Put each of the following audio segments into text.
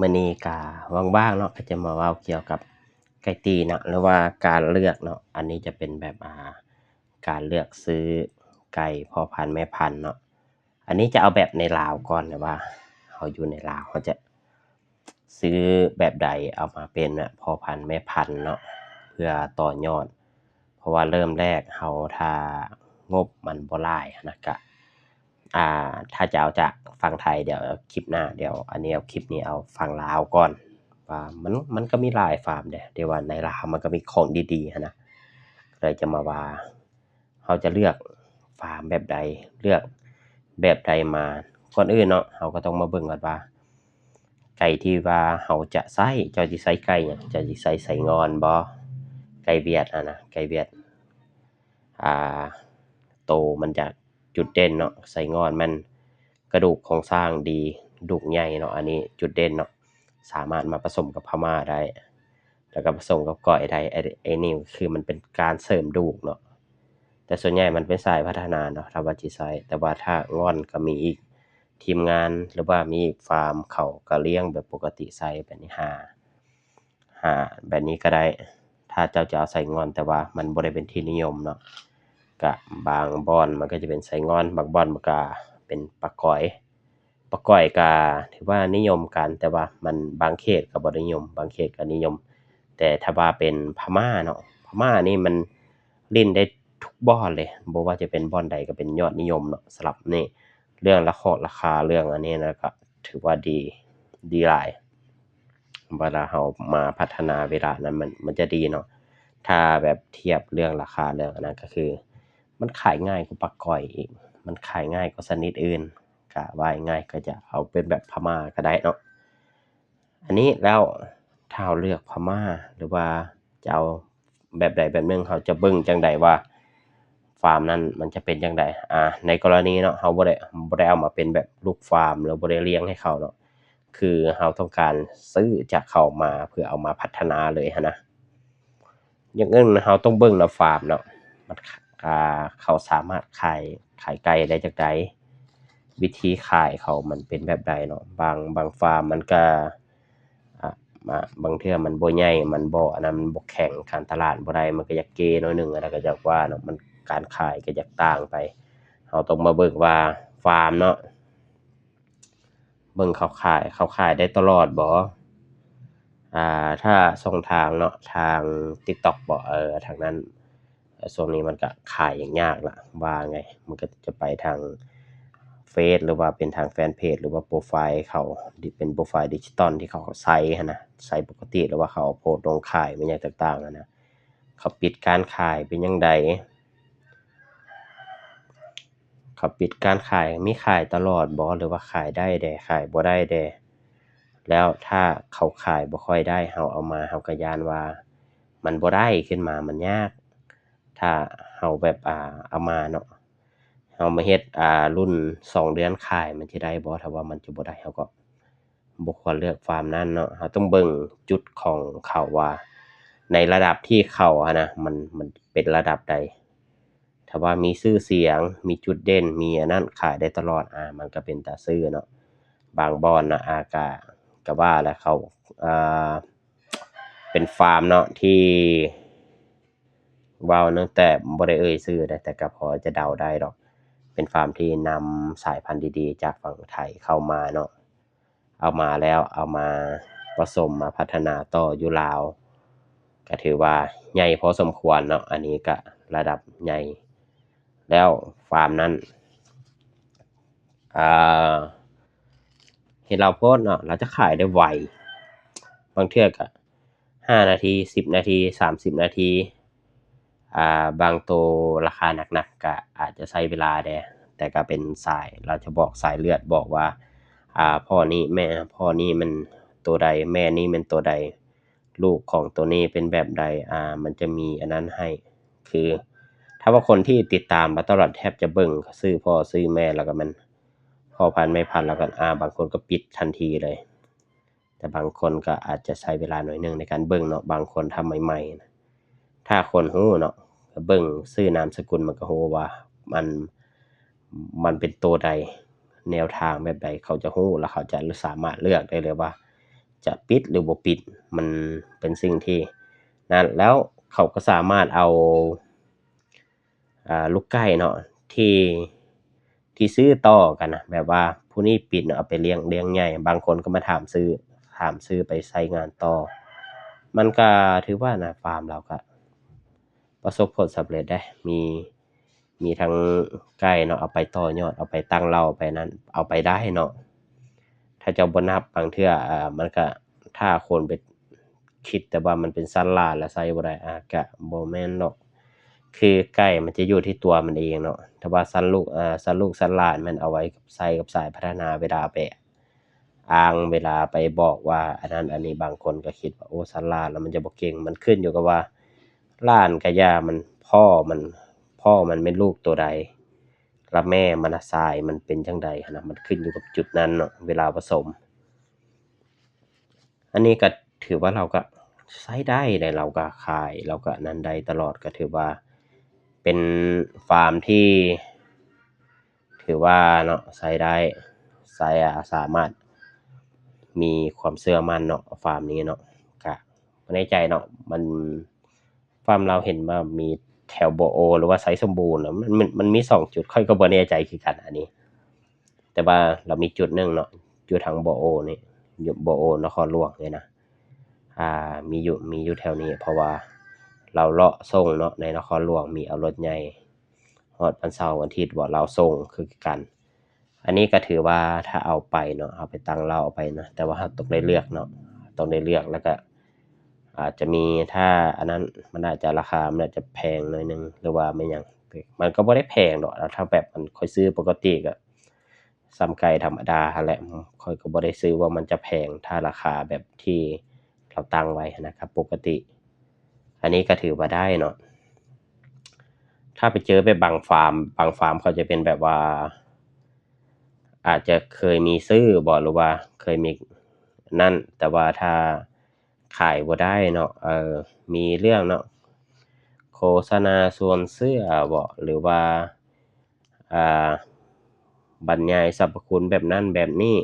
ມື້ນີ້ກະວ່າງໆເນາະ ກະຈະມາເວົ້າກ່ຽວກັບໄກ່ຕີເນາະ ຫຼືວ່າການເລືອກເນາະ. ອັນນີ້ຈະເປັນແບບ ອ່າ ການເລືອກຊື້ໄກ່ພໍ່ພັນແມ່ພັນເນາະ. ອັນນີ້ຈະເອົາແບບໃນລາວກ່ອນ ແບບວ່າເຮົາຢູ່ໃນລາວ ເຮົາຈະຊື້ແບບໃດເອົາມາເປັນພໍ່ພັນແມ່ພັນເນາະ ເພື່ອຕໍ່ຍອດ. ເພາະວ່າເລີ່ມແລກເຮົາ ຖ້າງົບມັນບໍ່ຫຼາຍຫັ້ນນະ ກະ ອ່າ ຖ້າຈະເອົາຈາກຝັ່ງໄທ ດຽວຄລິບໜ້າ ດຽວ ອັນນີ້ເອົາ ຄລິບນີ້ເອົາຝັ່ງລາວກ່ອນ ວ່າມັນ ມັນກະມີຫຼາຍຟາມເດ້ ທີ່ວ່າໃນລາວມັນກະມີຂອງດີໆຫັ້ນນະ. ເລີຍຈະມາວ່າ ເຮົາຈະເລືອກຟາມແບບໃດ ເລືອກແບບໃດມາ. ກ່ອນອື່ນເນາະ ເຮົາກະຕ້ອງມາເບິ່ງກ່ອນວ່າ ໄກ່ທີ່ວ່າເຮົາຈະໃຊ້ ເຈົ້າຊິໃຊ້ໄກ່ຫຍັງ? ເຈົ້າຊິໃຊ້ໄສ້ງ່ອນບໍ່? ໄກ່ຫວຽດຫັ້ນນະ ໄກ່ຫວຽດ ອ່າ ໂຕມັນຈະຈຸດເດັ່ນເນາະ ໄສ້ງ່ອນມັນກະດູກໂຄງສ້າງດີ ກະດູກໃຫຍ່ເນາະ ອັນນີ້ຈຸດເດັ່ນເນາະ ສາມາດມາປະສົມກັບພະມ້າໄດ້ ແລ້ວກະປະສົມກັບກ້ອຍໄດ້. ໄອ້ ໄອ້ນີ້ຄືມັນເປັນການເສີມກະດູກເນາະ ແຕ່ສ່ວນໃຫຍ່ມັນເປັນສາຍພັດທະນາເນາະ ຖ້າວ່າຊິໃຊ້ ແຕ່ວ່າຖ້າງ່ອນກະມີອີກ ທີມງານ ຫຼືວ່າມີອີກຟາມ ເຂົາກະລ້ຽງແບບປົກກະຕິ ໃຊ້ແບບນີ້ ຫາ ຫາແບບນີ້ກະໄດ້ ຖ້າເຈົ້າຈະເອົາໄສ້ງ່ອນ ແຕ່ວ່າມັນບໍ່ໄດ້ເປັນທີ່ນິຍົມເນາະ. ກະບາງບ່ອນມັນກະຈະເປັນໄສ້ງ່ອນ ບາງບ່ອນມັນກະເປັນປາກອຍ. ປາກອຍກະຖືວ່ານິຍົມກັນ ແຕ່ວ່າມັນ ບາງເຂດກະບໍ່ນິຍົມ ບາງເຂດກະນິຍົມ. ແຕ່ຖ້າວ່າເປັນພະມ້າເນາະ ພະມ້ານີ້ມັນຫຼິ້ນໄດ້ທຸກບ່ອນເລີຍ ບໍ່ວ່າຈະເປັນບ່ອນໃດກະເປັນຍອດນິຍົມເນາະ. ສຳລັບນີ້ ເລື່ອງລາຄາ ລາຄາ ເລື່ອງອັນນີ້ນະ ກະຖືວ່າດີ ດີຫຼາຍ. ເວລາເຮົາມາພັດທະນາເວລານັ້ນ ມັນ ມັນຈະດີເນາະ. ຖ້າແບບທຽບເລື່ອງລາຄາ ເລື່ອງອັນນັ້ນ ກະຄືມັນຂາຍງ່າຍກວ່າປາກອຍອີກ ມັນຂາຍງ່າຍກວ່າຊະນິດອື່ນ ກະວ່າງ່າຍ ກະຈະເອົາເປັນແບບພະມ້າກະໄດ້ເນາະ. ອັນນີ້ແລ້ວ ຖ້າເຮົາເລືອກພະມ້າ ຫຼືວ່າຈະເອົາແບບໃດແບບໜຶ່ງ ເຮົາຈະເບິ່ງຈັ່ງໃດວ່າຟາມນັ້ນມັນຈະເປັນຈັ່ງໃດ? ອາ ໃນກໍລະນີເນາະ ເຮົາບໍ່ໄດ້ ບໍ່ໄດ້ເອົາມາເປັນແບບລູກຟາມ ຫຼືບໍ່ໄດ້ລ້ຽງໃຫ້ເຂົາເນາະ ຄືເຮົາຕ້ອງການຊື້ຈາກເຂົາມາ ເພື່ອເອົາມາພັດທະນາເລີຍຫັ້ນນະ. ຢ່າງອື່ນເຮົາຕ້ອງເບິ່ງນຳຟາມເນາະ ມັນ ອ່າ ເຂົາສາມາດຂາຍ ຂາຍໄກ່ໄດ້ຈັ່ງໃດ ວິທີຂາຍເຂົາມັນເປັນແບບໃດເນາະ. ບາງ ບາງຟາມມັນກະ ອ່າ ບາງເທື່ອມັນບໍ່ໃຫຍ່ ມັນບໍ່ອັນນັ້ນ ມັນບໍ່ແຂງ ການຕະຫຼາດບໍ່ໄດ້ ມັນກະຢາກເກໜ້ອຍໜຶ່ງ ອັນນັ້ນກະຢາກວ່າເນາະ ມັນ ການຂາຍກະຢາກຕ່າງໄປ. ເຮົາຕ້ອງມາເບິ່ງວ່າຟາມເນາະ ເບິ່ງເຂົາຂາຍ ເຂົາຂາຍໄດ້ຕະຫຼອດບໍ່? ອ່າ ຖ້າຊ່ອງທາງເນາະ ທາງຕິກຕັອກບໍ ເອີ ທາງນັ້ນ ຊ່ວງນີ້ມັນກະຂາຍຍາກລະ ວ່າໄງ ມັນກະຈະໄປທາງເຟສ ຫຼືວ່າເປັນທາງແຟນເພຈ ຫຼືວ່າໂປຣໄຟເຂົາ ທີ່ເປັນໂປຣໄຟດິຈິຕອນທີ່ເຂົາໃຊ້ຫັ້ນນະ ໃຊ້ປົກກະຕິ ຫຼືວ່າເຂົາໂພສລົງຂາຍແມ່ນຫຍັງຕ່າງໆຫັ້ນນະ ເຂົາປິດການຂາຍເປັນຈັ່ງໃດ? ເຂົາປິດການຂາຍ ມີຂາຍຕະຫຼອດບໍ່ ຫຼືວ່າຂາຍໄດ້ແດ່ ຂາຍບໍ່ໄດ້ແດ່? ແລ້ວຖ້າເຂົາຂາຍບໍ່ຄ່ອຍໄດ້ ເຮົາເອົາມາ ເຮົາກະຢ້ານວ່າມັນບໍ່ໄດ້ ຂຶ້ນມາມັນຍາກ. ຖ້າເຮົາແບບ ອ່າ ເອົາມາເນາະ ເຮົາມາເຮັດ ອ່າ ລຸ້ນສອງເດືອນຂາຍ ມັນຊິໄດ້ບໍ່? ຖ້າວ່າມັນຈະບໍ່ໄດ້ ເຮົາກໍບໍ່ຄວນເລືອກຟາມນັ້ນເນາະ. ເຮົາຕ້ອງເບິ່ງຈຸດຂອງເຂົາວ່າ ໃນລະດັບທີ່ເຂົາຫັ້ນນະ ມັນ ມັນເປັນລະດັບໃດ. ຖ້າວ່າມີຊື່ສຽງ ມີຈຸດເດັ່ນ ມີອັນນັ້ນ ຂາຍໄດ້ຕະຫຼອດ ອາ ມັນກະເປັນຕາຊື້ເນາະ. ບາງບ່ອນນະ ອາ ກະ ກະວ່າແຫຼະ ເຂົາ ອ່າ ເປັນຟາມເນາະ ທີ່ເວົ້າຕັ້ງແຕ່ ບໍ່ໄດ້ເອີ່ຍຊື່ເດ້ ແຕ່ກະພໍຈະເດົາໄດ້ດອກ ເປັນຟາມທີ່ນຳສາຍພັນດີໆຈາກຝັ່ງໄທເຂົ້າມາເນາະ. ເອົາມາແລ້ວ ເອົາມາປະສົມ ມາພັດທະນາຕໍ່ຢູ່ລາວ ກະຖືວ່າໃຫຍ່ພໍສົມຄວນເນາະ. ອັນນີ້ກະລະດັບໃຫຍ່ ແລ້ວຟາມນັ້ນ ອ່າ ເຫັນລາວໂພສເນາະ ລາວຈະຂາຍໄດ້ໄວ ບາງເທື່ອກະຫ້ານາທີ ສິບນາທີ ສາມສິບນາທີ. ອ່າ ບາງໂຕລາຄາໜັກໆ ກະອາດຈະໃຊ້ເວລາແດ່ ແຕ່ກະເປັນສາຍ ລາວຈະບອກສາຍເລືອດ ບອກວ່າ ອ່າ ພໍ່ນີ້ແມ່ ພໍ່ນີ້ແມ່ນໂຕໃດ ແມ່ນີ້ແມ່ນໂຕໃດ ລູກຂອງໂຕນີ້ເປັນແບບໃດ ອ່າ ມັນຈະມີອັນນັ້ນໃຫ້ ຄື ຖ້າວ່າຄົນທີ່ຕິດຕາມມາຕະຫຼອດ ແທບຈະເບິ່ງຊື່ພໍ່ຊື່ແມ່ ແລ້ວກະແມ່ນພໍ່ພັນແມ່ພັນ ແລ້ວກະ ອ່າ ບາງຄົນກະປິດທັນທີເລີຍ. ແຕ່ບາງຄົນກະອາດຈະໃຊ້ເວລາໜ້ອຍໜຶ່ງໃນການເບິ່ງເນາະ ບາງຄົນຖ້າໃໝ່ໆນະ ຖ້າຄົນຮູ້ເນາະ ເບິ່ງຊື່ນາມສະກຸນມັນກະຮູ້ວ່າມັນ ມັນເປັນໂຕໃດ ແນວທາງແບບໃດ ເຂົາຈະຮູ້ ແລ້ວເຂົາຈະສາມາດເລືອກໄດ້ເລີຍວ່າ ຈະປິດຫຼືບໍ່ປິດ ມັນເປັນສິ່ງທີ່ນັ້ນ ແລ້ວເຂົາກໍສາມາດເອົາ ອ່າ ລູກໄກ່ເນາະ ທີ່ ທີ່ຊື້ຕໍ່ກັນນະ ແບບວ່າຜູ້ນີ້ປິດເນາະ ເອົາໄປລ້ຽງ ລ້ຽງໃຫຍ່ ບາງຄົນກໍມາຖາມຊື້ ຖາມຊື້ໄປໃຊ້ງານຕໍ່ ມັນກໍຖືວ່ານະ ຟາມລາວກໍປະສົບຜົນສຳເລັດເດ້ ມີ ມີທັງໄກ່ເນາະ ເອົາໄປຕໍ່ຍອດ ເອົາໄປຕັ້ງເລົ້າ ເອົາໄປນັ້ນ ເອົາໄປໄດ້ເນາະ ຖ້າເຈົ້າບໍ່ນັບ ບາງເທື່ອ ເອີ ມັນກະ ຖ້າຄົນໄປຄິດແຕ່ວ່າມັນເປັນສັດຫຼານແລ້ວໃຊ້ບໍ່ໄດ້ ອາ ກະບໍ່ແມ່ນດອກ ຄືໄກ່ມັນຈະຢູ່ທີ່ຕົວມັນເອງເນາະ ແຕ່ວ່າສັດລູກ ເອີ ສັດລູກສັດຫຼານແມ່ນເອົາໄວ້ໃຊ້ກັບສາຍພັດທະນາ ເວລາໄປອ້າງ ເວລາໄປບອກວ່າອັນນັ້ນອັນນີ້ ບາງຄົນກໍຄິດວ່າ ໂອ້ ສັດຫຼານແລ້ວມັນຈະບໍ່ເກັ່ງ ມັນຂຶ້ນຢູ່ກັບວ່າ ຫຼານກະຢ່າ ມັນ ພໍ່ມັນ ພໍ່ມັນແມ່ນລູກໂຕໃດ ລະແມ່ມັນນະ ສາຍມັນເປັນຈັ່ງໃດຫັ້ນນະ ມັນຂຶ້ນຢູ່ກັບຈຸດນັ້ນເນາະ ເວລາປະສົມ ອັນນີ້ກະຖືວ່າລາວກະໃຊ້ໄດ້ເດ້ ລາວກະຂາຍ ລາວກະນັ້ນໄດ້ຕະຫຼອດ ກະຖືວ່າເປັນຟາມທີ່ ຖືວ່າເນາະ ໃຊ້ໄດ້ ໃຊ້ ອາ ສາມາດມີຄວາມເຊື່ອໝັ້ນເນາະ ຟາມນີ້ເນາະ ກະບໍ່ແນ່ໃຈເນາະ ມັນ ຟາມລາວເຫັນວ່າມີແຖວບໍ່ໂອ ຫຼືວ່າໄຊສົມບູນ ມັນ ມັນ ມັນມີສອງຈຸດ ຂ້ອຍກໍບໍ່ແນ່ໃຈຄືກັນອັນນີ້ ແຕ່ວ່າລາວມີຈຸດໜຶ່ງເນາະ ຢູ່ທາງບໍ່ໂອນີ້ ຢູ່ບໍ່ໂອນະຄອນຫຼວງນີ້ນະ ອ່າ ມີຢູ່ ມີຢູ່ແຖວນີ້ ເພາະວ່າລາວເລາະສົ່ງເນາະ ໃນນະຄອນຫຼວງ ມີເອົາລົດໃຫຍ່ ຮອດວັນເສົາວັນອາທິດ ວ່າລາວສົ່ງຄືກັນ ອັນນີ້ກໍຖືວ່າຖ້າເອົາໄປເນາະ ເອົາໄປຕັ້ງເລົ້າ ເອົາໄປນະ ແຕ່ວ່າເຮົາຕ້ອງໄດ້ເລືອກເນາະ ຕ້ອງໄດ້ເລືອກ ແລ້ວກໍອາດຈະມີ ຖ້າອັນນັ້ນ ມັນອາດຈະ ລາຄາມັນອາດຈະແພງໜ້ອຍໜຶ່ງ ຫຼືວ່າແມ່ນຫຍັງ ມັນກໍບໍ່ໄດ້ແພງດອກ ຖ້າແບບ ອັນ ຂ້ອຍຊື້ປົກກະຕິກໍສ່ຳໄກ່ທຳມະດາຫັ້ນແຫຼະ ຂ້ອຍກໍບໍ່ໄດ້ຊື້ວ່າມັນຈະແພງ ຖ້າລາຄາແບບທີ່ລາວຕັ້ງໄວ້ຫັ້ນນະ ກໍປົກກະຕິ ອັນນີ້ກໍຖືວ່າໄດ້ເນາະ ຖ້າໄປເຈີແບບບາງຟາມ ບາງຟາມເຂົາຈະເປັນແບບວ່າ ອາດຈະເຄີຍມີຊື້ບໍ ຫຼືວ່າເຄີຍມີນັ້ນ ແຕ່ວ່າຖ້າຂາຍບໍ່ໄດ້ເນາະ ເອີ ມີເລື່ອງເນາະ ໂຄສະນາຊວນເຊື່ອບໍ ຫຼືວ່າ ອ່າ ບັນຍາຍສັບພະຄຸນແບບນັ້ນແບບນີ້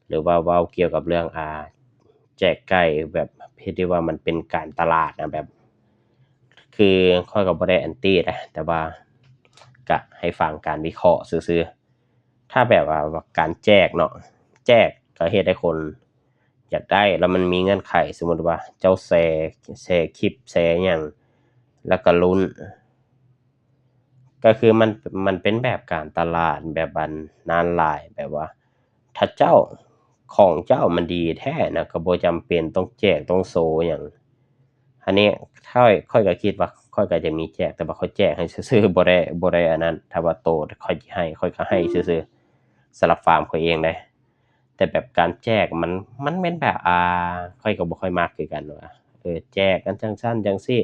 ຫຼືວ່າເວົ້າກ່ຽວກັບເລື່ອງ ອ່າ ແຈກໄກ່ ແບບເຮັດໃຫ້ວ່າມັນເປັນການຕະຫຼາດນະ ແບບ ຄືຂ້ອຍກໍບໍ່ໄດ້ແອນຕີນະ ແຕ່ວ່າກະໃຫ້ຟັງການວິເຄາະຊື່ໆ ຖ້າແບບວ່າ ວ່າການແຈກເນາະ ແຈກກໍເຮັດໃຫ້ຄົນຢາກໄດ້ ແລ້ວມັນມີເງື່ອນໄຂ ສົມມຸດວ່າເຈົ້າແຊ ແຊຄລິບ ແຊຫຍັງ ແລ້ວກໍລຸ້ນ ກໍຄືມັນ ມັນເປັນແບບການຕະຫຼາດແບບອັນນັ້ນຫຼາຍ ແບບວ່າ ຖ້າເຈົ້າ ຂອງເຈົ້າມັນດີແທ້ນະ ກໍບໍ່ຈຳເປັນຕ້ອງແຈກຕ້ອງໂຊຫຍັງ ອັນນີ້ຂ້ອຍ ຂ້ອຍກໍຄິດວ່າຂ້ອຍກໍຈະມີແຈກ ແຕ່ວ່າຂ້ອຍແຈກໃຫ້ຊື່ໆ ບໍ່ໄດ້ ບໍ່ໄດ້ອັນນັ້ນ ຖ້າວ່າໂຕຂ້ອຍຊິໃຫ້ ຂ້ອຍກໍໃຫ້ຊື່ໆ ສຳລັບຟາມຂ້ອຍເອງເດ້ ແຕ່ແບບການແຈກມັນ ມັນແມ່ນແບບ ອ່າ ຂ້ອຍກໍບໍ່ຄ່ອຍມັກຄືກັນວ່າ ເອີ ແຈກກັນຈັ່ງຊັ້ນຈັ່ງຊີ້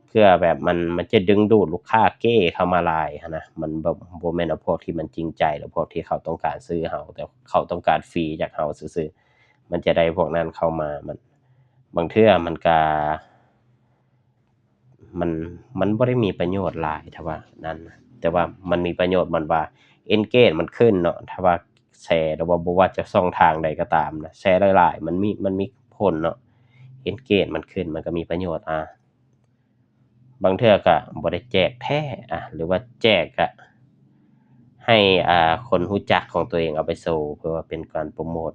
ເພື່ອແບບມັນ ມັນຈະດຶງດູດລູກຄ້າເກ້ເຂົ້າມາຫຼາຍຫັ້ນນະ ມັນແບບບໍ່ແມ່ນເອົາພວກທີ່ມັນຈິງໃຈ ຫຼືພວກທີ່ເຂົາຕ້ອງການຊື້ເຮົາ ແຕ່ເຂົາຕ້ອງການຟຣີຈາກເຮົາຊື່ໆ ມັນຈະໄດ້ພວກນັ້ນເຂົ້າມາ ມັນ ບາງເທື່ອມັນກະ ມັນ ມັນບໍ່ໄດ້ມີປະໂຫຍດຫຼາຍ ຖ້າວ່ານັ້ນນະ ແຕ່ວ່າມັນມີປະໂຫຍດ ມັນວ່າ ເອັນເກຈມັນຂຶ້ນເນາະ ຖ້າວ່າແຊ ຫຼືວ່າບໍ່ວ່າຈະຊ່ອງທາງໃດກໍຕາມນະ ແຊຫຼາຍໆ ມັນມີ ມັນມີຜົນເນາະ ເອັນເກຈມັນຂຶ້ນ ມັນກໍມີປະໂຫຍດ ອາ ບາງເທື່ອກະບໍ່ໄດ້ແຈກແທ້ ອາ ຫຼືວ່າແຈກກະໃຫ້ ອາ ຄົນຮູ້ຈັກຂອງຕົວເອງເອົາໄປໂຊ ເພື່ອວ່າເປັນການໂປຣໂມດ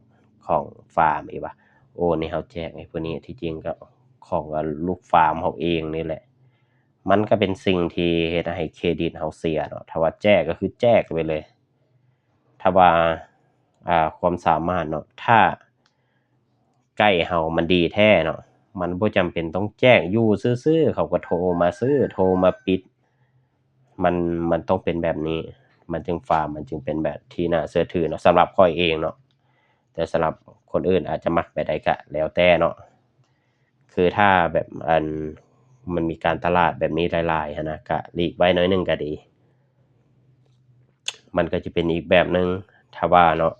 ຂອງຟາມອີກວ່າ ໂອ້ ນີ້ເຮົາແຈກໃຫ້ຜູ້ນີ້ ທີ່ຈິງກໍຂອງ ອາ ລູກຟາມເຮົາເອງນີ້ແຫຼະ ມັນກໍເປັນສິ່ງທີ່ເຮັດໃຫ້ເຄຣດິດເຮົາເສຍເນາະ ຖ້າວ່າແຈກກໍຄືແຈກໄປເລີຍ ຖ້າວ່າ ອາ ຄວາມສາມາດເນາະ ຖ້າ ໄກ່ເຮົາມັນດີແທ້ເນາະ ມັນບໍ່ຈຳເປັນຕ້ອງແຈກ ຢູ່ຊື່ໆ ເຂົາກໍໂທມາຊື້ ໂທມາປິດ ມັນ ມັນຕ້ອງເປັນແບບນີ້ ມັນຈຶ່ງ ຟາມ ມັນຈຶ່ງເປັນແບບທີ່ໜ້າເຊື່ອຖືເນາະ ສຳລັບຂ້ອຍເອງເນາະ ແຕ່ສຳລັບຄົນອື່ນອາດຈະມັກແບບໃດກະແລ້ວແຕ່ເນາະ ຄືຖ້າແບບ ອັນ ມັນມີການຕະຫຼາດແບບນີ້ຫຼາຍໆ ຫັ້ນນະ ກະຫຼີກໄວ້ໜ້ອຍໜຶ່ງກະດີ ມັນກໍຈະເປັນອີກແບບໜຶ່ງ ຖ້າວ່າເນາະ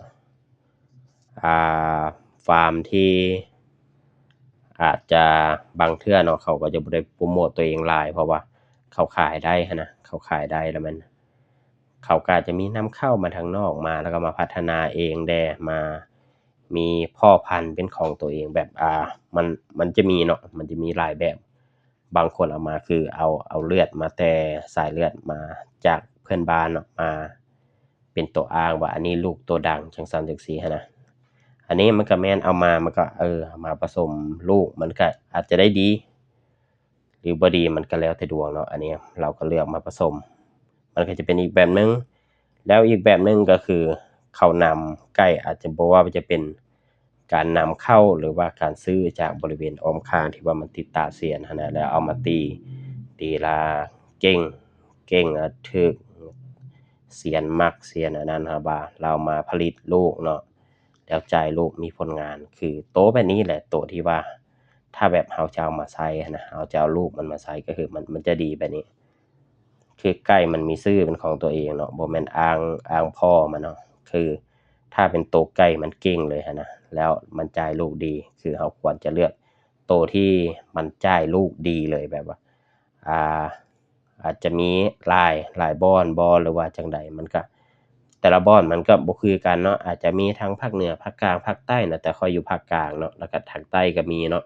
ອ່າ ຟາມທີ່ອາດຈະ ບາງເທື່ອເນາະ ເຂົາກໍຈະບໍ່ໄດ້ໂປຣໂມດຕົວເອງຫຼາຍ ເພາະວ່າເຂົາຂາຍໄດ້ຫັ້ນນະ ເຂົາຂາຍໄດ້ ແລ້ວມັນ ເຂົາກໍອາດຈະມີນຳເຂົ້າມາທາງນອກມາ ແລ້ວກໍມາພັດທະນາເອງແດ່ ມາ ມີພໍ່ພັນເປັນຂອງຕົວເອງ ແບບ ອ່າ ມັນ ມັນຈະມີເນາະ ມັນຈະມີຫຼາຍແບບ. ບາງຄົນເອົາມາ ຄືເອົາ ເອົາເລືອດມາແຕ່ ສາຍເລືອດມາຈາກເພື່ອນບ້ານເນາະ ມາເປັນຕົວອ້າງວ່າ ອັນນີ້ລູກໂຕດັງ ຈັ່ງຊັ້ນຈັ່ງຊີ້ຫັ້ນນະ. ອັນນີ້ມັນກໍແມ່ນເອົາມາ ມັນກໍ ເອີ ເອົາມາປະສົມລູກ ມັນກໍອາດຈະໄດ້ດີ ຫຼືບໍ່ດີ ມັນກໍແລ້ວແຕ່ດວງເນາະ. ອັນນີ້ເຮົາກໍເລືອກມາປະສົມ ມັນກໍຈະເປັນອີກແບບໜຶ່ງ. ແລ້ວອີກແບບໜຶ່ງກໍຄືເຂົ້ານຳໄກ່ ອາດຈະບໍ່ວ່າຈະເປັນການນຳເຂົ້າ ຫຼືວ່າການຊື້ຈາກບໍລິເວນອ້ອມຂ້າງທີ່ວ່າມັນຕິດຕາຊຽນຫັ້ນນະ ແລ້ວເອົາມາຕີ ຕີລະເກັ່ງ ເກັ່ງລະຖືກຊຽນມັກ ຊຽນອັນນັ້ນ ເຮົາວ່າລາວມາຜະລິດລູກເນາະ ແລ້ວຈ່າຍລູກມີຜົນງານ. ຄືໂຕແບບນີ້ແຫຼະ ໂຕທີ່ວ່າ ຖ້າແບບເຮົາຈະເອົາມາໃຊ້ຫັ້ນນະ ເຮົາຈະເອົາລູກມັນມາໃຊ້ ກໍຄືມັນ ມັນຈະດີແບບນີ້. ຄືໄກ່ມັນມີຊື່ເປັນຂອງຕົວເອງເນາະ ບໍ່ແມ່ນອ້າງ ອ້າງພໍ່ມັນເນາະ. ຄືຖ້າເປັນໂຕໄກ່ມັນເກັ່ງເລີຍຫັ້ນນະ ແລ້ວມັນຈ່າຍລູກດີ ຄືເຮົາຄວນຈະເລືອກໂຕທີ່ມັນຈ່າຍລູກດີເລີຍ ແບບວ່າ ອ່າ ອາດຈະມີຫຼາຍ ຫຼາຍບ່ອນບໍ່ ຫຼືວ່າຈັ່ງໃດ ມັນກະ ແຕ່ລະບ່ອນມັນກະບໍ່ຄືກັນເນາະ ອາດຈະມີທັງພາກເໜືອ ພາກກາງ ພາກໃຕ້ນະ ແຕ່ຂ້ອຍຢູ່ພາກກາງເນາະ ແລ້ວກະທາງໃຕ້ກະມີເນາະ.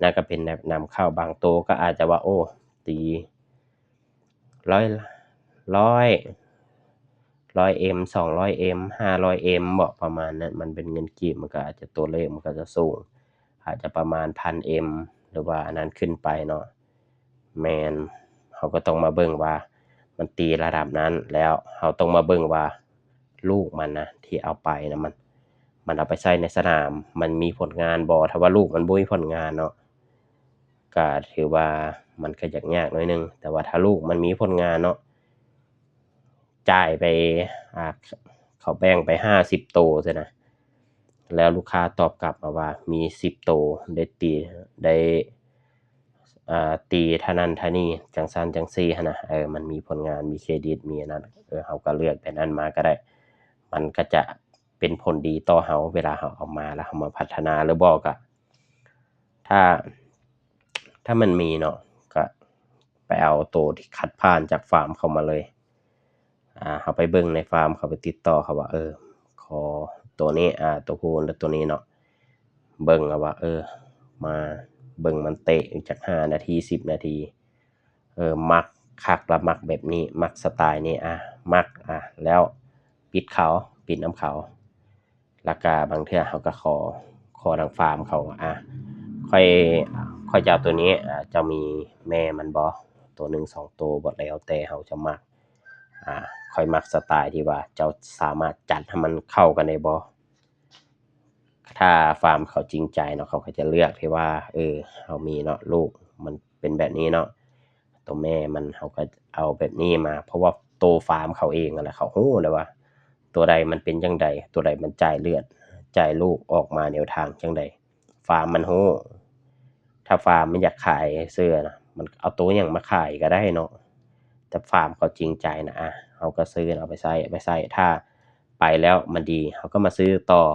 ນັ້ນກະເປັນແບບນຳເຂົ້າ ບາງໂຕກະອາດຈະວ່າ ໂອ້ ຕີຮ້ອຍ ຮ້ອຍ ຮ້ອຍເອັມ ສອງຮ້ອຍເອັມ ຫ້າຮ້ອຍເອັມເບາະ ປະມານນັ້ນ. ມັນເປັນເງິນກີບ ມັນກະອາດຈະ ຕົວເລກມັນກະຈະສູງ ອາດຈະປະມານພັນເອັມ ຫຼືວ່າອັນນັ້ນຂຶ້ນໄປເນາະ. ແມ່ນ ເຮົາກໍຕ້ອງມາເບິ່ງວ່າມັນຕີລະດັບນັ້ນ ແລ້ວເຮົາຕ້ອງມາເບິ່ງວ່າລູກມັນນະ ທີ່ເອົາໄປນະ ມັນ ມັນເອົາໄປໃຊ້ໃນສະໜາມ ມັນມີຜົນງານບໍ່? ຖ້າວ່າລູກມັນບໍ່ມີຜົນງານເນາະ ກະຖືວ່າມັນກະຍາກໆໜ້ອຍໜຶ່ງ. ແຕ່ວ່າຖ້າລູກມັນມີຜົນງານເນາະ ຈ່າຍໄປ ອ່າ ເຂົາແບ່ງໄປຫ້າສິບໂຕຊີ້ນະ ແລ້ວລູກຄ້າຕອບກັບມາວ່າມີສິບໂຕ ໄດ້ຕີ ໄດ້ ອ່າ ຕີທ່ານັ້ນທ່ານີ້ ຈັ່ງຊັ້ນຈັ່ງຊີ້ຫັ້ນນະ. ເອີ ມັນມີຜົນງານ ມີເຄຣດິດ ມີອັນນັ້ນ ເອີ ເຮົາກໍເລືອກແບບນັ້ນມາກໍໄດ້ ມັນກໍຈະເປັນຜົນດີຕໍ່ເຮົາ ເວລາເຮົາເອົາມາ ແລ້ວເຮົາມາພັດທະນາ ຫຼືບໍ່ກໍ ຖ້າ ຖ້າມັນມີເນາະ ກະໄປເອົາໂຕທີ່ຄັດຜ່ານຈາກຟາມເຂົາມາເລີຍ. ອ່າ ເຮົາໄປເບິ່ງໃນຟາມ ເຂົາໄປຕິດຕໍ່ເຂົາວ່າ ເອີ ຂໍໂຕນີ້ ອ່າ ໂຕຜູ້ໂຕນີ້ເນາະ ເບິ່ງເອົາວ່າ ເອີ ມາເບິ່ງມັນເຕະຈັກຫ້ານາທີ ສິບນາທີ ເອີ ມັກຄັກລະ ມັກແບບນີ້ ມັກສະໄຕນີ້ ອ່າ ມັກ ອ່າ ແລ້ວປິດເຂົາ ປິດນຳເຂົາ. ແລ້ວກະບາງເທື່ອເຮົາກະຂໍ ຂໍທາງຟາມເຂົາ ອ່າ ຂ້ອຍ ຂ້ອຍຈະເອົາໂຕນີ້ ອ່າ ເຈົ້າມີແມ່ມັນບໍ່? ໂຕໜຶ່ງສອງໂຕບໍ່? ແລ້ວແຕ່ເຮົາຈະມັກ ອ່າ ຂ້ອຍມັກສະໄຕທີ່ວ່າເຈົ້າສາມາດຈັດໃຫ້ມັນເຂົ້າກັນໄດ້ບໍ່? ຖ້າຟາມເຂົາຈິງໃຈເນາະ ເຂົາກໍຈະເລືອກທີ່ວ່າ ເອີ ເຮົາມີເນາະ ລູກມັນເປັນແບບນີ້ເນາະ ໂຕແມ່ມັນ ເຮົາກໍເອົາແບບນີ້ມາ ເພາະວ່າໂຕຟາມເຂົາເອງຫັ້ນແຫຼະ ເຂົາຮູ້ແລ້ວວ່າ ຕົວໃດມັນເປັນຈັ່ງໃດ ຕົວໃດມັນຈ່າຍເລືອດ ຈ່າຍລູກອອກມາແນວທາງຈັ່ງໃດ ຟາມມັນຮູ້. ຖ້າຟາມມັນຢາກຂາຍເສື້ອນະ ມັນເອົາໂຕຫຍັງມາຂາຍກໍໄດ້ເນາະ ແຕ່ຟາມເຂົາຈິງໃຈນະ ອ່າ ເຮົາກໍຊື້ເອົາໄປໃຊ້ ເອົາໄປໃຊ້ ຖ້າໄປແລ້ວມັນດີ ເຮົາກໍມາຊື້ຕໍ່.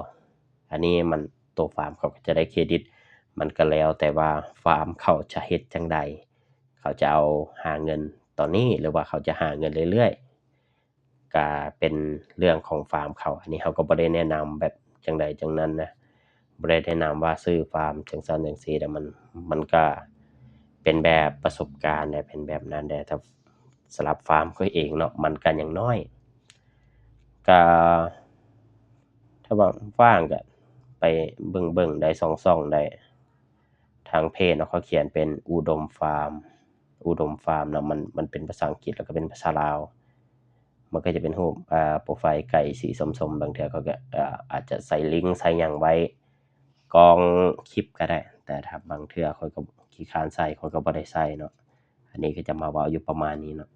ອັນນີ້ມັນ ໂຕຟາມເຂົາກໍຈະໄດ້ເຄຣດິດ ມັນກໍແລ້ວແຕ່ວ່າຟາມເຂົາຈະເຮັດຈັ່ງໃດ ເຂົາຈະເອົາຫາເງິນຕອນນີ້ ຫຼືວ່າເຂົາຈະຫາເງິນເລື້ອຍໆ ກະເປັນເລື່ອງຂອງຟາມເຂົາ. ອັນນີ້ເຮົາກໍບໍ່ໄດ້ແນະນຳແບບຈັ່ງໃດຈັ່ງນັ້ນນະ ບໍ່ໄດ້ແນະນຳວ່າຊື້ຟາມຈັ່ງຊັ້ນຈັ່ງຊີ້ ແຕ່ມັນ ມັນກະເປັນແບບປະສົບການແດ່ ເປັນແບບນັ້ນແດ່. ແຕ່ສຳລັບຟາມຂ້ອຍເອງເນາະ ມັນກະຍັງນ້ອຍ ກະ ຖ້າວ່າງໆ ກະໄປເບິ່ງໆ ໄດ້ ສ່ອງໆ ໄດ້ ທາງເພຈເນາະ ເຂົາຂຽນເປັນອຸດົມຟາມ ອຸດົມຟາມເນາະ ມັນ ມັນເປັນພາສາອັງກິດ ແລ້ວກໍເປັນພາສາລາວ ມັນກໍຈະເປັນຮູບ ອ່າ ໂປຣໄຟລ໌ໄກ່ສີສົ້ມໆ ບາງເທື່ອເຂົາກໍ ອ່າ ອາດຈະໃສ່ລິງໃສ່ຫຍັງໄວ້ກ້ອງຄລິບກໍໄດ້ ແຕ່ຖ້າບາງເທື່ອຂ້ອຍກໍຂີ້ຄ້ານໃສ່ ຂ້ອຍກໍບໍ່ໄດ້ໃສ່ເນາະ. ອັນນີ້ກໍຈະມາເວົ້າຢູ່ປະມານນີ້ເນາະ.